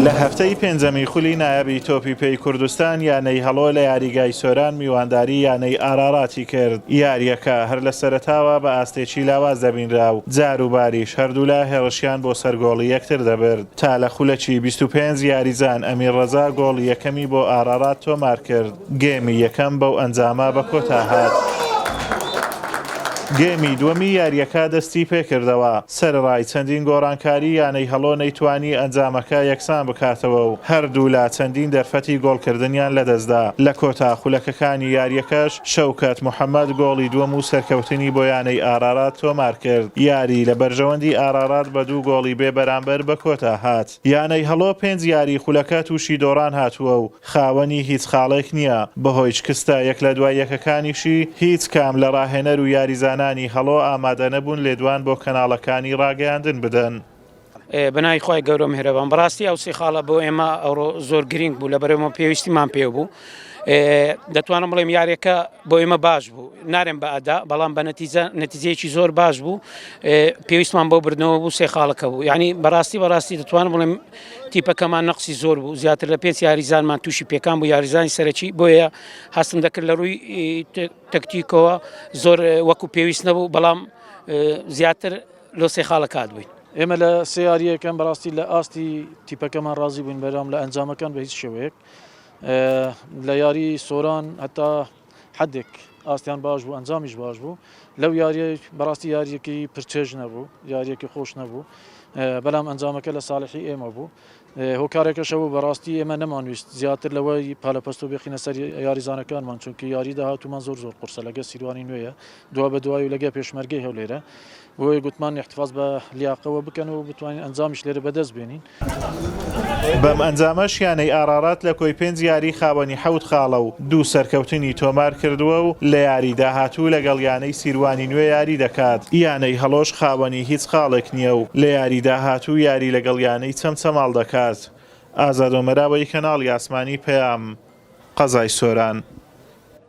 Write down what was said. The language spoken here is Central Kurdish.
لە هەفتەی پێنجەمی خولی نایابی تۆپی پێی کوردستان یانەی هەڵۆ لە یاریگای سۆران میوانداری یانەی ئاراراتی کرد، یارییەکە هەر لە سەرەتاوە بە ئاستێکی لاواز دەبینرا و جاروباریش هەردوولا هێڕشیان بۆ سەر گۆڵی یەکتر دەبرد تا لە خولەکی 25 یاریزان ئەمیر ڕەزا گۆڵی یەکەمی بۆ ئارارات تۆمارکرد. گێمی یەکەم بەو ئەنجامە بە کۆتا هات. گێمی دووەمی یارییەکە دەستی پێکردەوە، سەرەڕای چەندین گۆڕانکاری یانەی هەڵۆ نەیتوانی ئەنجامەکە یەکسان بکاتەوە و هەردوولا چەندین دەرفەتی گۆڵکردنیان لەدەستدا، لە کۆتا خولەکەکانی یارییەکەش شەوکەت محەمەد گۆڵی دووەم و سەرکەوتنی بۆ یانەی ئارارات تۆمارکرد، یاری لە بەرژەوەندی ئارارات بە دوو گۆڵی بێ بەرامبەر بە کۆتا هات. یانەی هەڵۆ پێنج یاری خولەکە تووشی دۆڕان هاتووە و خاوەنی هیچ خاڵێک نییە، بەهۆی شکستە یەک لە دوای یەکەکانیشی هیچ کام لە راهێنەر و یاریزانانی هەڵۆ ئامادەنەبوون لێدوان بۆ کەناڵەکانی راگەیاندن بدەن. بەناوی خوای گەورە و میهرەبان بەڕاستی ئەو سێ خاڵە بۆ ئێمە ئەوڕۆ زۆر گرنگ بوو لە بەرەوە پێویستیمان پێ بوو دەتوانم بڵێم یاریەکە بۆ ئێمە باش بوو نارێم بە ئەدا بەڵام بە نەتیجە نەتیجەیەکی زۆر باش بوو پێویستمان بۆ بردنەوە بوو سێ خاڵەکە بوو یعنی بەڕاستی بەڕاستی دەتوانم بڵێم تیپەکەمان نەقسی زۆر بوو زیاتر لە پێنج یاریزانمان تووشی پێکان بوو یاریزانی سەرەکی بۆیە هەستم دەکرد لە ڕووی تەکتیکەوە زۆر وەکو پێویست نەبوو بەڵام زیاتر لۆ سێ خاڵە کات بووین. ئێمە لە سێ یارییەکەم بەڕاستی لە ئاستی تیپەکەمان ڕازی بووین بەرام لە ئەنجامەکان بە هیچ شێوەیەک لە یاری سۆران هەتا حدێک ئاستیان باش بوو ئەنجامیش باش بوو لەو یاریە بەڕاستی یاریەکەی پرچێژ نەبوو یاریەکی خۆش نەبوو بەڵام ئەنجامەکە لە ساڵحی ئێمە بوو هۆکارێکەشەوە بەڕاستی ئێمە نەمانویست زیاتر لەوەی پالەپەستۆ بخینە سەر یاریزانەکانمان چونکی یاری داهاتومان زۆر زۆر قورسە لەگە سیروانی نوێیە دوا بە دوای و لەگە پێشمەرگەی هەولێرە بۆیە گوتمان احتفاظ بە لیاقەوە بکەن و بتوانین ئەنجامیش لێرە بەدەست بێنین. بەم ئەنجامەش یانەی ئارارات لە کۆی پێنج یاری خاوەنی حەوت خاڵە و دوو سەرکەوتنی تۆمار کردووە و لە یاری داهاتوو لەگەڵ یانەی سیروانی نوێ یاری دەکات، یانەی هەڵۆش خاوەنی هیچ خاڵێک نییە و لە یاری داهاتوو یاری لەگەڵ یانەی چەمچەماڵ دەکات. ئازاد ئۆمەراوەی کەناڵی ئاسمانی پەیام، قەزای سۆران.